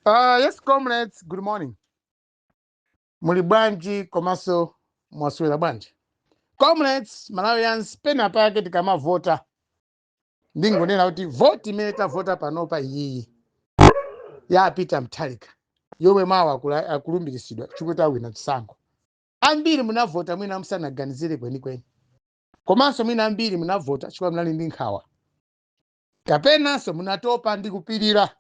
Yes, comrades, good morning. Muli bwanji komanso mwaswera bwanji? Comrades, Malawians, pena pake tikamavota, ndingonena kuti voti imene tavota panopa iyiyi ya Peter Mutharika, yomwe mawa akulumbiritsidwa chikuti awina chisankho. Ambiri munavota mwina musanaganizire kwenikweni, komanso mwina ambiri munavota chifukwa munali ndi nkhawa, kapenanso munatopa ndi kupirira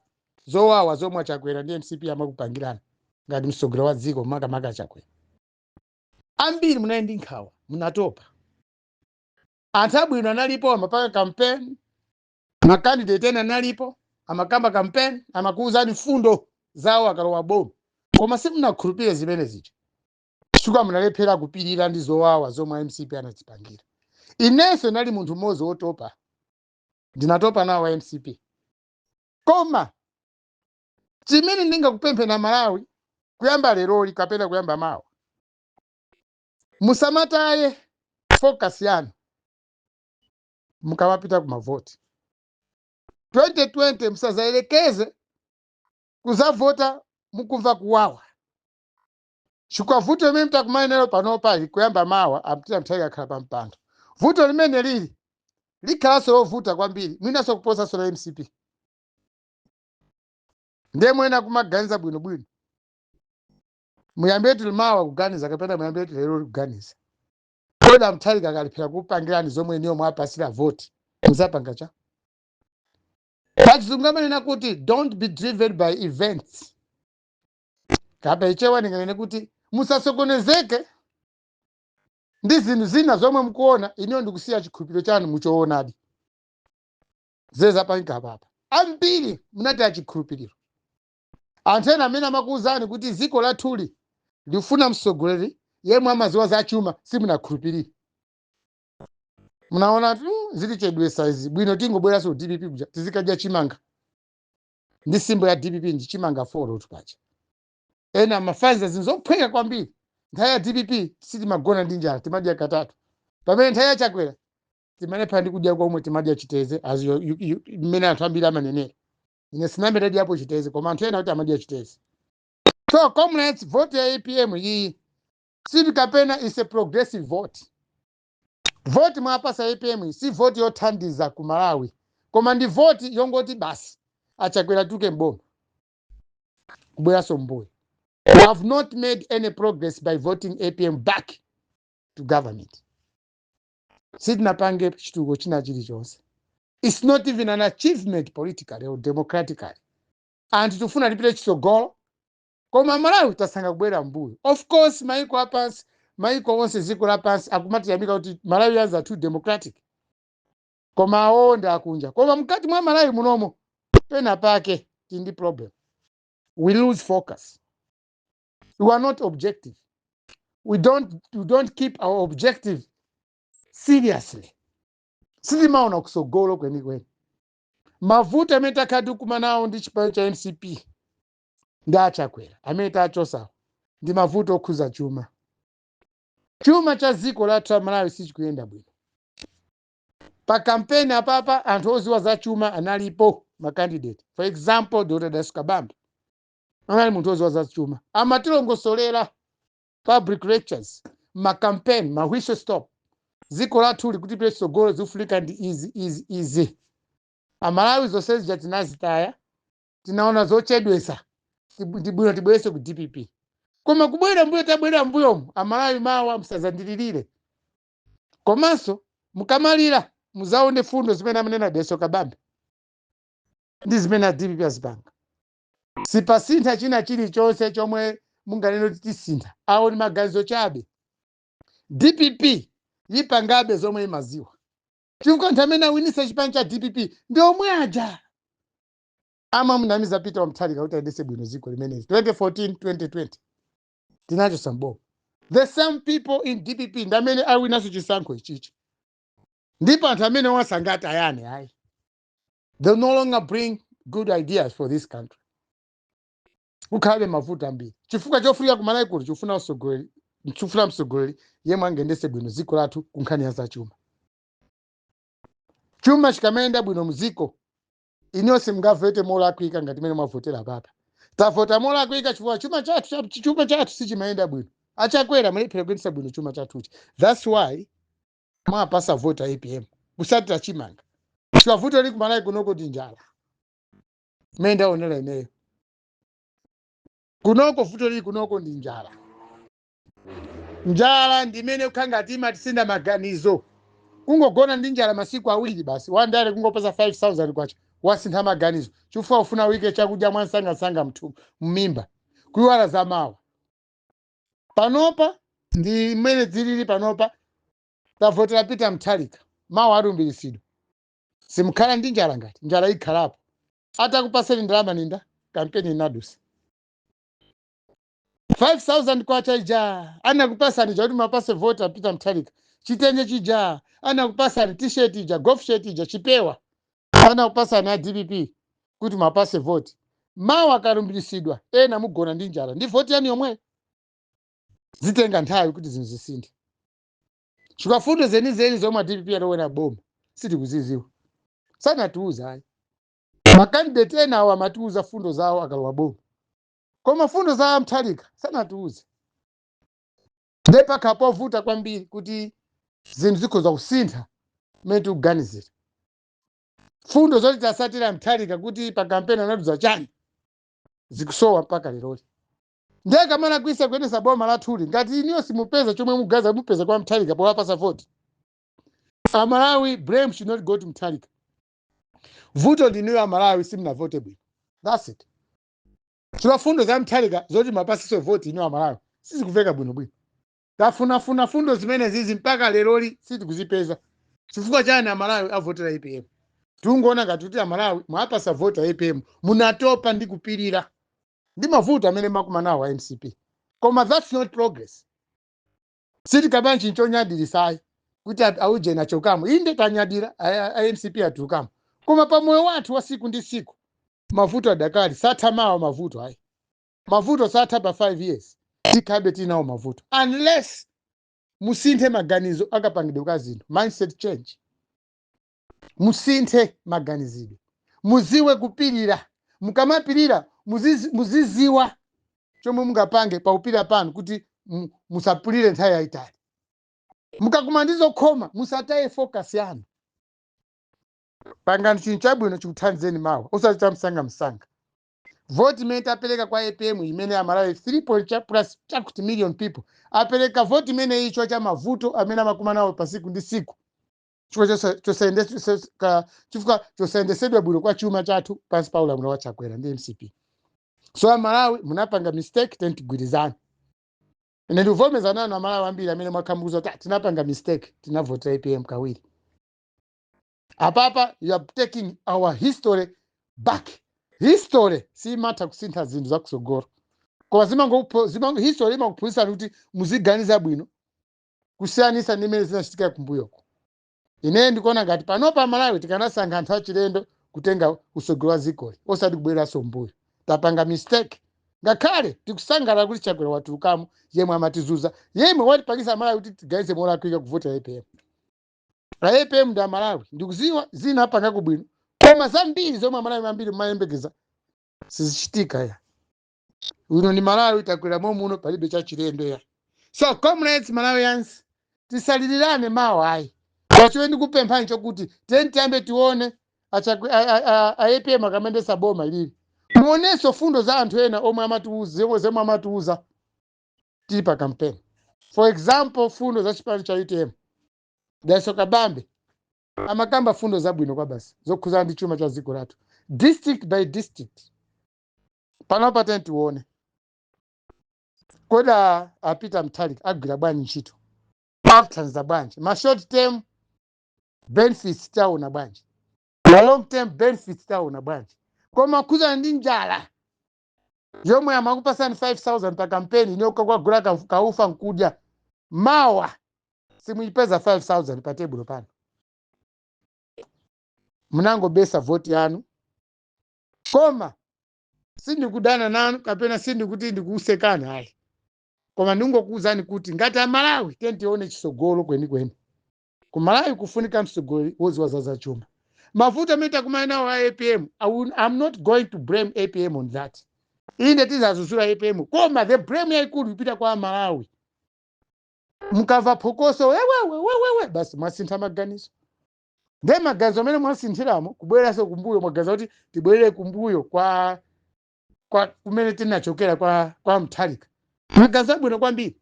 zowawa zomwe Chakwera ndi MCP amakupangirana ngati mtsogoleri wa dziko, makamaka Chakwera. Ambiri munali ndi nkhawa, munatopa. Anthu abwino analipo amapanga campaign, ma candidate ena analipo amakamba campaign, amakuwuzani mfundo zawo akalowa boma, koma simunakhulupirire zimene zija chifukwa munalephera kupirira ndi zowawa zomwe MCP anazipangira. Inenso nali munthu mmodzi wotopa, ndinatopa nawo wa MCP. Koma chimene ndingakupemphe na Malawi, kuyamba leroli kapena kuyamba mawa, musamataye focus yanu mukamapita kumavoti 2020. Musazayelekeze kuzavota mukumva kuwawa, chifukwa vuto limene mtakumanalo panopa ili kuyamba mawa a Peter Mutharika akhala pa mpando, vuto limene lili likhalanso lovuta kwambiri, mwinanso kuposanso la MCP. Ndiye mwena kumaganiza bwinobwino, muyambe mawa kuganiza kapena muyambe lero kuganiza. Kodi Mutharika akalephera kupangirani zomwe niyo mwapasira voti, muzapanga cha? Pachizungu amanena kuti "Don't be driven by events." Kapa Chichewa ndinganene kuti musasokonezeke ndi zinthu zina zomwe mukuona, iniyo ndikusiya chikhulupiriro chanu muchoonadi. Zezapangika papa, ambiri munataya chikhulupiriro. Anthu ena amene amakuwuzani kuti dziko lathuli lifuna mtsogoleri yemwe amaziwa za chuma, simunakhulupirire. Munaona tu zitichedwesa izi, bwino tingobweranso ku DPP kuja tizikadya chimanga. Ndi symbol ya DPP ndi chimanga folo tupacha. Ena amafanza zinthu zophweka kwambiri. Nthawi ya DPP sitimagona ndi njala, timadya katatu, pamene nthawi ya Chakwera timalepha ndi kudya komwe, timadya chiteze as mmene anthu ambiri amanenera. Ine sinambe ndadyapo chiteze, koma anthu ena kuti amadya chiteze. So comrades, vote ya APM iyi siti kapena is a progressive vote. Vote mwapasa APM iyi si vote yothandiza ku Malawi, koma ndi vote yongoti basi aChakwera tuke mboma kubweranso mbuyo. We have not made any progress by voting APM back to government. Sitinapange chitukuko china chilichonse. It's not even an achievement politically or democratically. Anthu tifuna tipite chitsogolo, koma Malawi tasankha kubwera mbuyo. Of course, maiko apansi, maiko onse dziko lapansi akumatiyamika kuti Malawians are too democratic, koma awo ndi akunja. Koma mkati mwa Malawi munomo pena pake tili ndi problem. We lose focus, we are not objective, we don't keep our objective seriously. Sitimaona kusogolo kwenikweni. Mavuto amene takhala tikumana nawo ndi chipani cha MCP ndi aChakwera amene tachosawo ndi mavuto okhuza chuma. Chuma cha dziko lathu la Malawi sichikuyenda bwino. Pa kampeni apapa anthu oziwa za chuma analipo, ma candidate. For example, Dr Dalitso Kabambe anali munthu oziwa za chuma, amatilongosolera public lectures, ma campaign, ma whistle stop. Dziko lathu likuti pite chitsogolo zikufunika ndi izi, izi, izi. Amalawi zonse zija tinazitaya, tinaona zochedwesa, ndi bwino tibwerese ku DPP. Koma kubwera mbuyo, tabwera mbuyomu. Amalawi, mawa musazandilirire, komanso mukamalira muzaone fundo zimene amanena Dalitso Kabambe ndi zimene a DPP azipanga. Sipasintha china chilichonse chomwe munganene kuti tisintha. Awo ni maganizo chabe. DPP yipangabe zomwe imaziwa, chifukwa anthu amene awinisa chipani cha DPP ndi omwe aja amamunamiza Peter Mutharika kuti ayendese bwino dziko limeneli 2014, 2020, tinacho sambo. The same people in DPP ndi amene awinanso chisankho ichichi, ndipo anthu amene wasangati ayani ayi, they no longer bring good ideas for this country. Kukhalabe mavuto ambiri, chifukwa chofunika kumalawi kuti chifuna mtsogoleri, chifuna mtsogoleri yemwe angendese bwino dziko lathu ku nkhani ya zachuma. Chuma chikamayenda bwino mdziko, inonse mungavote molakwika ngati mene mwavotera papa. Tavota molakwika chifukwa chuma chathu sichimayenda bwino. Achakwera mulephera kuyendesa bwino chuma chathuchi. That's why mwapasa vota APM kusatira chimanga, chifukwa vuto li kumalawi kunoko ndi njala. Mmene ndaonera ineyo kunoko, vuto lili kunoko ndi njala. Njala ndimene kukhala ngati imatisinda maganizo. Kungogona ndi njala masiku 2 basi, wandale kungopasa 5000 kwacha, wasintha maganizo chifukwa ufuna wike chakudya mwansangasanga mthu mmimba, kuiwala za mawa. Panopa ndi mmene zilili panopa. Tavotera Peter Mutharika, mawa alumbiritsidwa, simukhala ndi njala? Ngati njala ikhalapo, atakupaseni ndalama ninda kampeni inadusa, 5000 kwacha ija anakupasani chakuti mapase vota Peter Mutharika, chitenje chija anakupasani, T-shirt ija, golf shirt ija, chipewa anakupasani a DPP kuti mapase voti, mawa akalumbiritsidwa ena mugona ndi njala ndi voti yanu yomwe. Zitenga nthawi kuti zinthu zisinthe, chifukwa fundo zenizeni zomwe a DPP alowera boma sitikuziziwa, sanatiuza ayi. Ma candidate ena awo amatiuza fundo zawo akalowa boma, koma fundo za Mutharika sanatiuze. Ndiye pakhala povuta kwambiri kuti zinthu zikhoza kusintha mmene tikuganizira. Fundo zoti tasatira Mutharika kuti pa kampeni anatiuza chani zikusowa mpaka leroli. Ndiye kamana kuisa kuyendesa boma lathuli, ngati iniyo simupeza chomwe mugaza mupeza kwa Mutharika powapasa voti Amalawi, blame should not go to Mutharika. Vuto ndiniyo Amalawi, simunavote bwino, that's it. Chifukwa fundo za Mutharika zoti mapasiso voti iniyo Amalawi sizikuveka bwinobwino. Tafunafuna fundo zimene zizi mpaka leroli sitikuzipeza. Chifukwa chani Amalawi avotera APM? Tikungoona ngati kuti Amalawi mwapasa voti APM, munatopa ndi kupirira ndi mavuto amene makumanawo a MCP. Koma that's not progress. Sitikapani chinchonyadirisayi kuti auje nachokamo. Inde, tanyadira a MCP atulukamo, koma pamoyo wathu wa siku ndi siku mavuto adakali satha mawa. Mavuto ayi, mavuto satha pa 5 years, tikhabe tinawo mavuto unless musinthe maganizo akapangidwe ka zinthu, mindset change. Musinthe maganizidwe, muziwe kupirira. Mukamapirira muziziwa chomwe mungapange pakupirira panu kuti musapirire nthawi yayitali. Mukakuma ndi zokhoma, musataye focus yanu. Pangani chinthu chabwino chikuthandizeni mawa, osati chamsangamsanga. Voti imene tapereka kwa APM, imene Amalawi 3 point plus chakuti million people apereka voti imene icho cha mavuto amene amakuma nawo pa siku ndi siku chifukwa chosayendesedwa bwino kwa chuma chathu pansi pa ulamuliro wa Chakwera ndi MCP. So Amalawi munapanga mistake, teni tigwirizane. Ine ndikuvomeza nanu Amalawi ambiri amene mwakhamukuza kuti, "Ah, tinapanga mistake, tinavotera APM kawiri." Apapa you are taking our history back. History simatha kusintha zinthu zakusogolo, koma history imakuphunzitsani kuti muziganiza bwino kusiyanisa ndi imene zinachitika kumbuyoko. Ine ndikuona ngati panopa Malawi tikanasankha anthu achilendo kutenga usogolo wa dzikoli, osati kubweranso mbuyo. Tapanga mistake. Ngakhale tikusangalala kuti Chakwera watulukamo, yemwe amatizuza, yemwe watipangisa Malawi kuti tiganize molakwika kuvotera APM. A APM ndi Amalawi, ndikuziwa zina apangako bwino, koma zambiri zomwe Amalawi ambiri mumayembekeza sizichitika ya. Uno ni Malawi, takwera momuno, palibe chachilendo ya. So comrades, Malawians, tisalilirane mawa ayi. Kwachiwe ndikupemphani chokuti tiyeni tiyambe tione a APM akamendesa boma ilili, muonenso fundo za anthu ena omwe amatiuza, zomwe amatiuza tili pa campaign. For example, fundo za chipani cha UTM, Dalitso Kabambe amakamba fundo zabwino kwa basi zokhuzana ndi chuma cha dziko lathu, district by district. Panopa tiyeni tione kodi a Peter Mutharika agwira bwanji ntchito, athandiza bwanji, ma short term benefits taona bwanji, ma long term benefits taona bwanji. Koma khuzana ndi njala yomwe amakupasani 5000 pa kampeni inoka kwagula kaufa nkudya, mawa simuyipeza 5000 pa tebulo pano. Munangobesa voti yanu. Koma sindikudana nanu kapena sindikuti ndikuusekani ayi, koma ndingokuwuzani kuti ngati Amalawi tiyeni tione chisogolo kwenikweni. Ku Malawi kufunika mtsogoleri woziwa za zachuma. Mavuto amene takumana nawo a APM, I'm not going to blame APM on that. Inde, tizazuzula APM, koma the blame yayikulu ipita kwa Malawi. Mukamva phokoso wewewewewe, basi, mwasintha maganizo. Nde maganizo amene mwasinthiramo, kubwereranso kumbuyo, mwaganiza kuti tibwerere kumbuyo kwa kumene tinachokera, kwa Mutharika. Maganizo abwino kwambiri,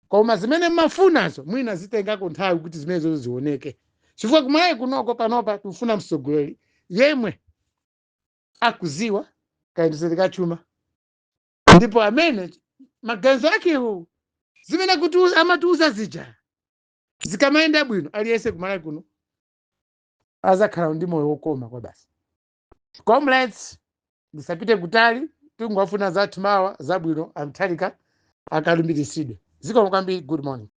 koma zimene mmafunazo mwina zitengako nthawi kuti zimenezo zioneke, chifukwa kumalawi kunoko panopa tikufuna mtsogoleri yemwe akuziwa kayendetsedwe ka chuma, ndipo amene maganizo akewo, zimene amatiuza zija, zikamayenda bwino, aliyense kumalawi kuno azakhala ndi moyo wokoma kwa basi. Comrades, ndisapite kutali, tingowafuna zathu mawa zabwino a Mutharika akalumbiritsidwe. Zikomo kwambiri, good morning.